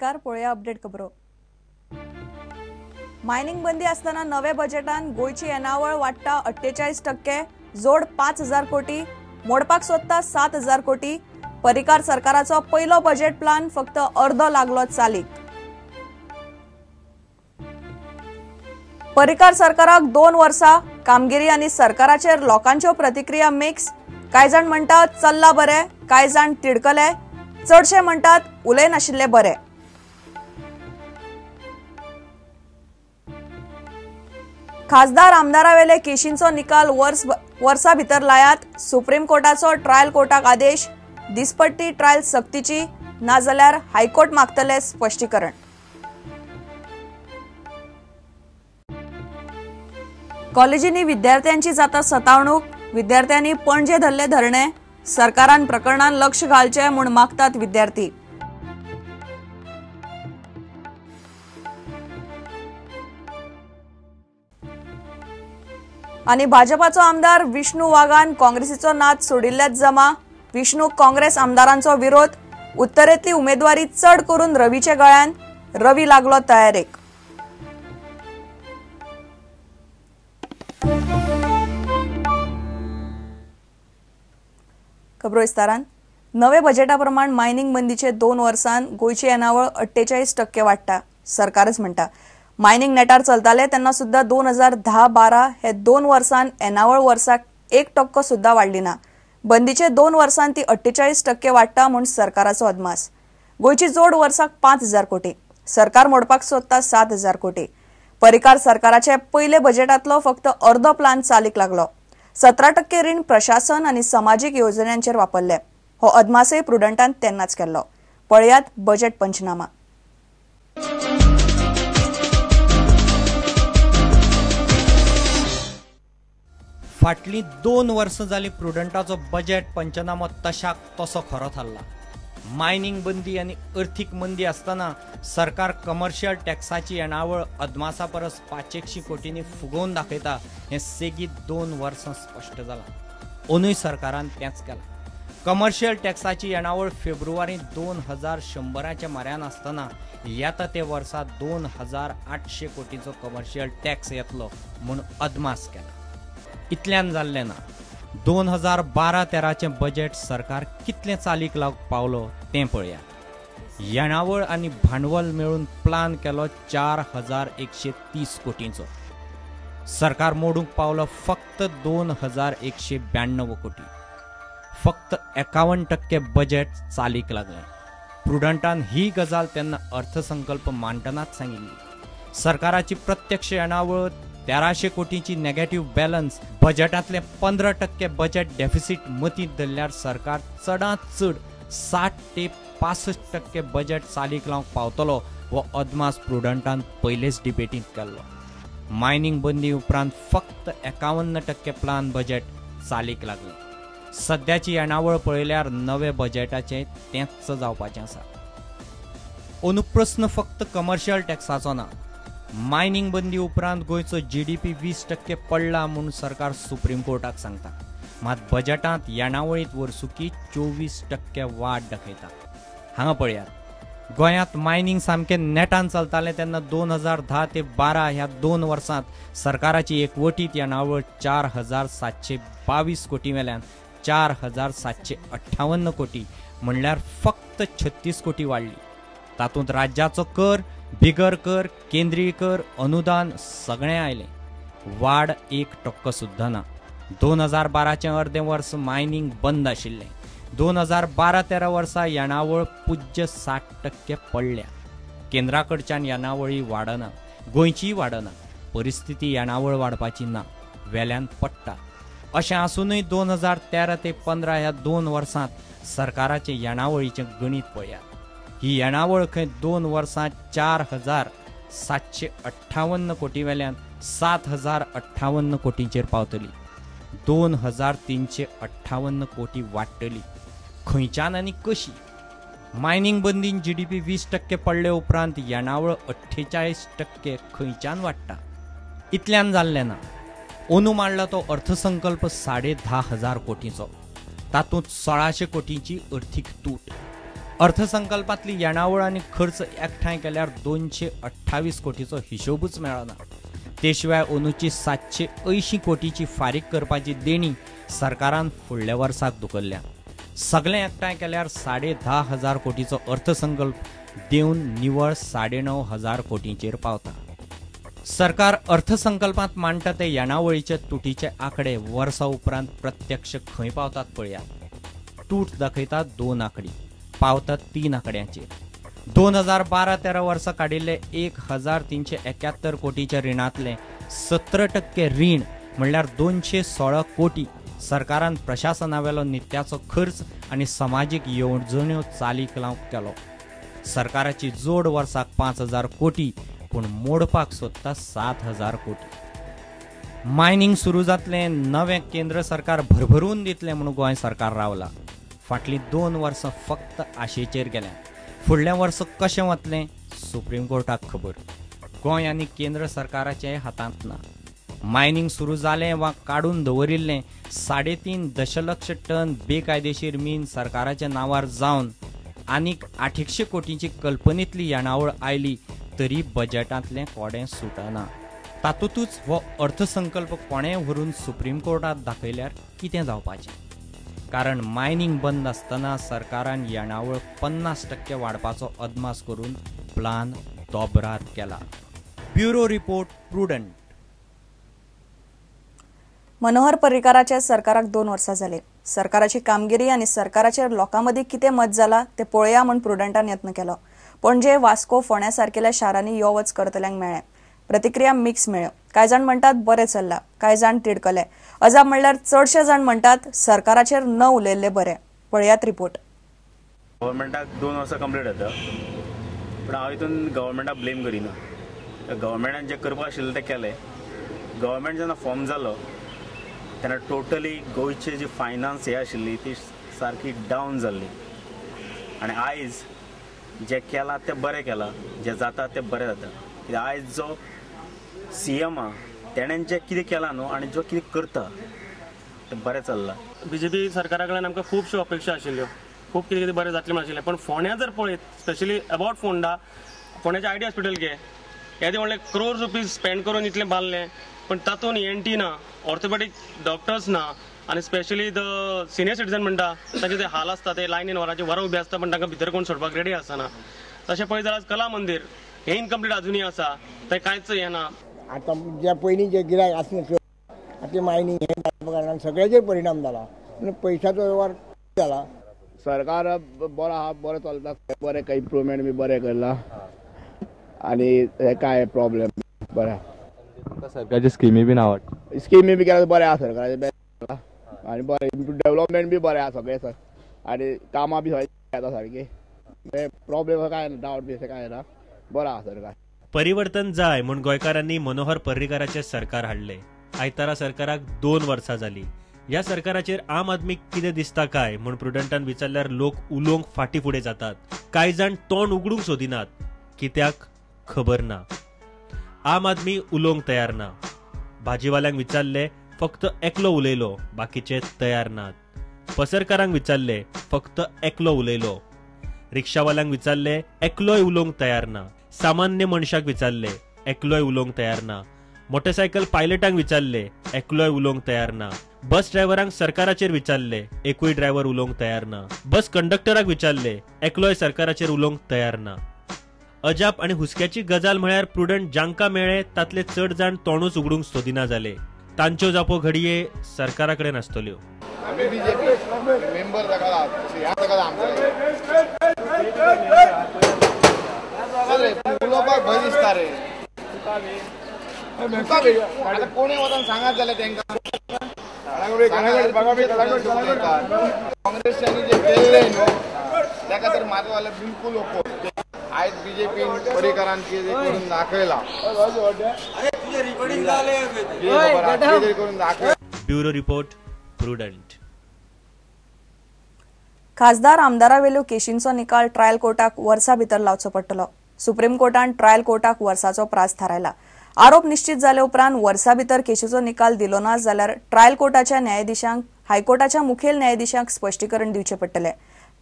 नमस्कार, पळोवया अपडेट खबरो। मायनिंग बंदी आसतना नवे बजेटान गोंयची येणावळ वाडटा 48%, जोड 5,000 कोटी, मोडपाक सोदता 7,000 कोटी। पर्रीकार सरकाराचो पयलो बजेट प्लान फक्त अर्दो लागलो चालीक। पर्रीकार सरकाराक 2 वर्सां कामगिरी आनी सरकाराचेर लोकांच्यो प्रतिक्रिया मिक्स। कांय जाण म्हणटात चल्ला बरें, कांय जाण तिडकले, चडशे म्हणटात उलयनाशिल्ले बरे। खासदार आमदारावेले केशींचो निकाल वर्सा भितर लायात, सुप्रीम कोर्टाचो ट्रायल कोर्टाक आदेश। दिसपट्टी ट्रायल सक्तीची, नाजाल्यार हायकोर्ट मागतले स्पश्टीकरण। कॉलेजींनी विद्यार्थ्यांची जाता सतावणूक, विद्यार्थ्यांनी पणजे धरले धरणे, सरकारान प्रकरणान लक्ष घालचें म्हूण मागतात विद्यार्थी। आनी भाजपाचो आमदार विष्णू वाघान काँग्रेसीचो नाद सोडिल्ल्यात जमा। विष्णू काँग्रेस आमदारांचो विरोध, उत्तरेंतली उमेदवारी चड करून रवीच्या गळ्यान, रवी लागलो तयारेक। खबरो विस्तारान। नवे बजेटा प्रमाण मायनिंग बंदीचे 2 वर्सां गोंयची येणावळ 48% वाडटा, सरकारच म्हणटा। मायनिंग नेटार चलताले तेन्ना सुद्धा 2010-12 हे 2 वर्सां येणावळ वर्साक 1% सुद्धा वाडली ना। बंदीचे 2 वर्सां ती 48% वाडटा म्हूण सरकाराचो अदमास। गोंयची जोड वर्साक 5,000 कोटी, सरकार मोडपाक सोदता 7,000 कोटी। पर्रीकार सरकाराचे पयले बजेटांतलो फक्त अर्दो प्लान चालीक लागलो। 17% रीण प्रशासन आनी समाजीक येवजण्यांचेर वापरले। हो अदमासय प्रुडंटान तेन्नाच केल्लो। पळयात बजेट पंचनामा। फाटलीं 2 वर्सां जालीं प्रुडंटाचो बजेट पंचनामो तशाक तसो खरो थारला। मायनिंग बंदी आनी अर्थीक मंदी आसतना सरकार कमर्शियल टॅक्साची येणावळ अदमासा परस 500 कोटींनी फुगोवन दाखयता हें सेगीत 2 वर्सां स्पश्ट जालां। अंदूय सरकारान तेंच केलां। कमर्शियल टॅक्साची येणावळ फेब्रुवारी 2100 म्हऱ्यान आसतना येता ते वर्सा 2800 कोटींचो कमर्शियल टॅक्स येतलो म्हूण अदमास केला। इतल्यान जाल्लें ना, 2012-13चें बजेट सरकार कितलें चालीक लावंक पावलो तें पळयात। येणावळ आनी भांडवल मेळून प्लान केलो 4130 कोटींचो, सरकार मोडूंक पावलो फक्त 2192 कोटी। फक्त 51% बजेट चालीक लागलें। प्रुडंटान ही गजाल तेन्ना अर्थसंकल्प मांडटनाच सांगिल्ली। सरकाराची प्रत्यक्ष येणावळ 1300 कोटींची नेगेटिव्ह बॅलन्स, बजेटांतले 15% बजेट डेफिसीट मतींत धरल्यार सरकार चडांत चड 60 ते 65% बजेट चालीक लावंक पावतलो हो अदमास प्रुडंटान पयलेच डिबेटींत केल्लो। मायनिंग बंदी उपरांत फक्त 51% प्लान बजेट चालीक लागलें। सद्याची येणावळ पळयल्यार नवे बजेटाचें तेंच जावपाचें आसा। अंदू प्रस्न फक्त कमर्शियल टॅक्साचो ना। मायनिंग बंदी उपरांत गोंयचो जीडीपी 20% पडला म्हूण सरकार सुप्रीम कोर्टाक सांगता, मात बजेटांत येणावळींत वर्सुकी 24% वाड दाखयता। हांगा पळयात, गोंयांत मायनिंग सामकें नेटान चलतालें तेन्ना 2010 ते 12 ह्या 2 वर्सांत सरकाराची एकवटीत येणावळ 4722 कोटी वेल्यान 4758 कोटी म्हणल्यार फक्त 36 कोटी वाडली। तातूंत राज्याचो कर, बिगर कर, केंद्रीय कर, अनुदान सगळें आयलें। वाड 1% सुद्दां ना। 2012चें अर्दें वर्स मायनिंग बंद आशिल्लें। 2012-13 वर्सा येणावळ पुज्य 60% पडल्या। केंद्रा कडच्यान येणावळी वाडना, गोंयचीय वाडना। परिस्थिती येणावळ वाडपाची ना, वेल्यान पडटा। अशें आसुनूय 2013 ते 15 ह्या 2 वर्सांत सरकाराचें येणावळीचें गणीत पळयात। ही येणावळ खंय 2 वर्सां 4758 कोटी वेल्यान 7058 कोटींचेर पावतली, 2358 कोटी वाडटली। खंयच्यान आनी कशी? मायनिंग बंदीन जीडीपी 20% पडले उपरांत येणावळ 48% खंयच्यान वाडटा? इतल्यान जाल्लें ना। अंदू मांडला तो अर्थसंकल्प 10,500 कोटींचो, तातूंत 1600 कोटींची अर्थीक तूट। अर्थसंकल्पांतली येणावळ आनी खर्च एकठांय केल्यार 228 कोटीचो हिशोबूच मेळना. ते शिवाय अंदूची 780 कोटीची फारीक करपाची देणी सरकारान फुडल्या वर्साक धुकल्ल्या. सगळें एकठांय केल्यार 10,500 कोटीचो अर्थसंकल्प देवन निवळ 9,500 कोटींचेर पावता. सरकार अर्थसंकल्पांत मांडटा ते येणावळीचे तुटीचे आंकडे वर्सा उपरांत प्रत्यक्ष खंय पावतात पळयात. तूट दाखयता 2 आंकडी, पावतात 3 आंकड्यांचेर. 2012-13 वर्सा काडिल्ले 1371 कोटीच्या रिणांतले 17% रीण म्हणल्यार 216 कोटी सरकारान प्रशासनावेलो नित्याचो खर्च आनी समाजीक येवजण्यो चालीक लावंक केलो. सरकाराची जोड वर्साक 5,000 कोटी, पूण मोडपाक सोदता 7,000 कोटी. मायनिंग सुरू जातलें, नवें केंद्र सरकार भरभरून दितलें म्हणून गोंय सरकार रावला. फाटलीं 2 वर्सां फक्त आशेचेर गेल्या. फुडल्या वर्स कशें वतलें सुप्रीम कोर्टाक खबर. गोंय आनी केंद्र सरकाराचे हातांत ना. मायनिंग सुरू जालें वा काडून दवरिल्लें 3.5 दशलक्ष टन बेकायदेशीर मीन सरकाराच्या नांवार जावन आनीक 800 कोटींची कल्पनेंतली येणावळ आयली तरी बजेटांतलें कोडें सुटना. तातूंतच हो अर्थसंकल्प कोणें व्हरून सुप्रीम कोर्टांत दाखयल्यार कितें जावपाचें? कारण मायनिंग बंद आसतना सरकारान येणावळ 50% वाडपाचो अदमास करून प्लान दोबरार केला. Bureau report, Prudent. Manohar पर्रीकाराच्या सरकाराक 2 वर्सां जाली. सरकाराची कामगिरी आनी सरकाराचेर लोकां मदीं कितें मत जाला तें पळोवया म्हूण प्रुडंटान यत्न केलो. पणजे, वास्को, फोंड्या सारकेल्या शारांनी यो वच करतल्यांक मेळ्ळें. प्रतिक्रिया मिक्स मेळ्ळ्यो. कांय जाण म्हणटात बरें चल्लां, कांय जाण तिडकले. अजाप म्हणल्यार चडशे जाण म्हणटात सरकाराचेर न उलयल्लें बरें. पळयात रिपोर्ट. गव्हर्मेंटाक 2 वर्सां कंप्लीट जाता, पूण हांव हितून गव्हर्मेंटाक ब्लेम करिना. गव्हर्मेंटान जें करपाक आशिल्लें तें केलें. गव्हर्मेंट जेन्ना फॉर्म जालो तेन्ना टोटली गोंयची जी फायनान्स हे आशिल्ली ती सारकी डावन जाल्ली आनी आयज जें केलां तें बरें केलां, जें जाता तें बरें जाता. कित्याक आयज जो सी एम आहा तेणें जें कितें केलां न्हू आनी जो कितें करता तें बरें चल्लां. बीजेपी सरकारा कडल्यान आमकां खुबश्यो अपेक्षा आशिल्ल्यो, खूब कितें कितें बरें जातलें म्हण आशिल्लें, पूण फोंड्या जर पळयत स्पेशली अबावट फोंडा, फोंड्याचें आयडी हॉस्पिटल घे, येदें व्हडलें क्रोर्स रुपीज स्पेंड करून इतलें बांदलें, पूण तातूंत ENT ना, ऑर्थोपेडीक डॉक्टर्स ना, आनी स्पेशली the senior citizen म्हणटा तांचे ते हाल आसता, ते लायनीन वरांची वरां उबी आसता, पण तांकां भितर कोण सोडपाक रेडी आसना. तशें पळयत जाल्यार कला मंदीर हें इनकम्प्लीट अजुनूय आसा, थंय कांयच हें ना. आतां जे पयलीं जे गिरायक आसलें चड, आतां मायनींग हें जाल्या कारणान सगळ्याचेर परिणाम जाला, म्हणून पयशाचो वेव्हार जाला. सरकार बरो आहा, बरें चलता, बरें इम्प्रुवमेंट बी बरें करला आनी हें कांय प्रॉब्लेम बरें. सरकारची स्किमी बीन आवडटा? स्किमी बी केल्यार बरें आहा सरकाराचें आनी बरें डेवलपमेंट बी बरें आहा सगळें सर, आनी कामां बी सगळें जाता सारकीं, प्रॉब्लेम कांय ना, डावट बी अशें कांय ना, बरें आहा सरकार. परिवर्तन जाय म्हूण गोंयकारांनी मनोहर पर्रीकाराचें सरकार हाडलें. आयतारा सरकाराक 2 वर्सां जालीं. ह्या सरकाराचेर आम आदमीक कितें दिसता काय म्हूण प्रुडंटान विचारल्यार लोक उलोवंक फाटीं फुडें जातात. कांय जाण तोंड उगडूंक सोदिनात, कित्याक खबर ना. आम आदमी उलोवंक तयार ना. भाजीवाल्यांक विचारले फक्त एकलो उलयलो, बाकीचे तयार नात. पसरकारांक विचारले फक्त एकलो उलयलो. रिक्षावाल्यांक विचारले एकलोय उलोवंक तयार ना. सामान्य मनशाक विचारले एकलोय उलोवंक तयार ना. मोटरसायकल पायलटांक विचारले एकलोय उलोवंक तयार ना. बस ड्रायव्हरांक सरकाराचेर विचारले एकूय ड्रायव्हर उलोवंक तयार ना. बस कंडक्टराक विचारले एकलोय सरकाराचेर उलोवंक तयार ना. अजाप आनी हुस्क्याची गजाल म्हळ्यार प्रुडंट जांकां मेळ्ळे तातले चड जाण तोंडूच उगडूंक सोदिना जाले. तांच्यो जापो घडये सरकारा कडेन आसतल्यो. काँग्रेसांनी जे केल्लें न्हू ताका तर म्हाजो जाल्यार बिलकूल ओपोज. आयज बीजेपीन पर्रीकारान कितें करून दाखयला, करून दाखयला. Bureau report, Prudent. खासदार आमदारावेल्यो केशींचो निकाल ट्रायल कोर्टाक वर्सा भितर लावचो पडटलो. सुप्रीम कोर्टान ट्रायल कोर्टाक वर्साचो प्रास थारायला. आरोप निश्चित जाले उपरांत वर्सा भितर केशीचो निकाल दिलो ना जाल्यार ट्रायल कोर्टाच्या न्यायाधीशांक हायकोर्टाच्या मुखेल न्यायाधीशांक स्पश्टीकरण दिवचें पडटलें.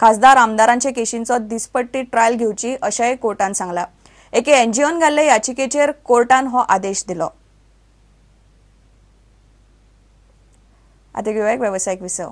खासदार आमदारांचे केशींचो दिसपट्टी ट्रायल घेवची अशेंय कोर्टान सांगला. एके एनजीओन घाल्ले याचिकेचेर कोर्टान हो आदेश दिलो. आतां घेवया एक वेवसायीक विसव.